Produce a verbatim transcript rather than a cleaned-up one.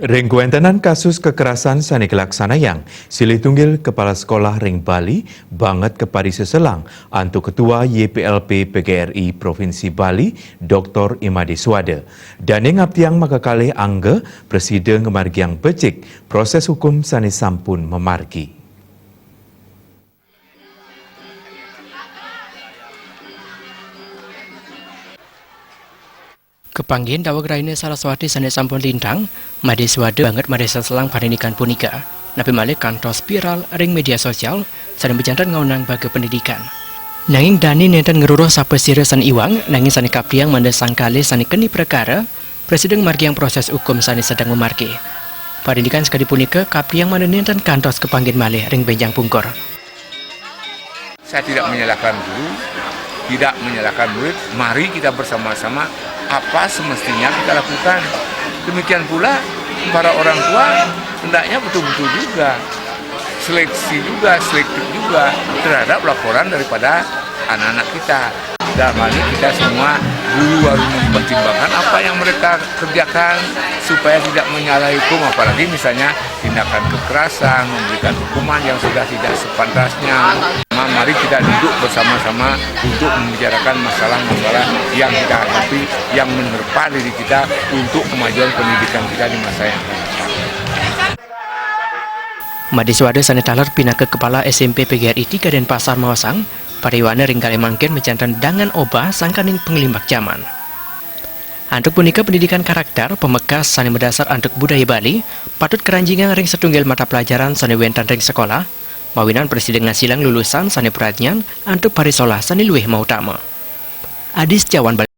Ring kawéntenan kasus kekerasan sané kalaksanayang, silih tunggil kepala sekolah ring Bali banget kapariseselang antuk Ketua Y P L P P G R I Provinsi Bali, Doktor Imade Swada. Dané ngaptiang makakalih angga prasida ngamargiang becik proses hukum sané sampun mamargi. Kapanggih daweg rahina Saraswati sané sampun lintang, Madé Swada banget mariseselang parindikan punika. Napi malih kantos viral ring média sosial, sané majanten ngaonang baga pendidikan. Nanging dané nénten ngruruh sapasira sané iwang, nanging sané kaptiang mangda sang kalih sané keni prekara, prasida ngamargiang proses hukum sané sedeng mamargi. Parindikan sakadi punika kaptiang mangda nénten kantos kapanggih malih ring bénjang pungkur. Saya tidak menyalahkan guru, tidak menyalahkan murid. Mari kita bersama-sama apa semestinya kita lakukan. Demikian pula para orang tua hendaknya betul-betul juga seleksi juga, selektif juga terhadap laporan daripada anak-anak kita. Dalam hal ini kita semua guru harus mempertimbangkan apa yang mereka kerjakan supaya tidak menyalahi hukum, apalagi misalnya tindakan kekerasan, memberikan hukuman yang sudah tidak sepantasnya. Ma- Mari kita duduk bersama-sama untuk membicarakan masalah-masalah yang kita hadapi, yang menerpa diri kita untuk kemajuan pendidikan kita di masa yang akan datang. Madé Swada sané taler pinaka Kepala S M P P G R I tiga Denpasar maosang, pariwana ring kalih mangkin majanten dangan obah sangkaning panglimbak jaman. Antuk punika pendidikan karakter pamekas sané madasar antuk budaya Bali patut karanjingang ring satunggal mata pelajaran sané wénten ring sekolah, mawinan prasida ngasilang lulusan sané pradnyan antuk parisolah sané luih mautama. Adi Setiawan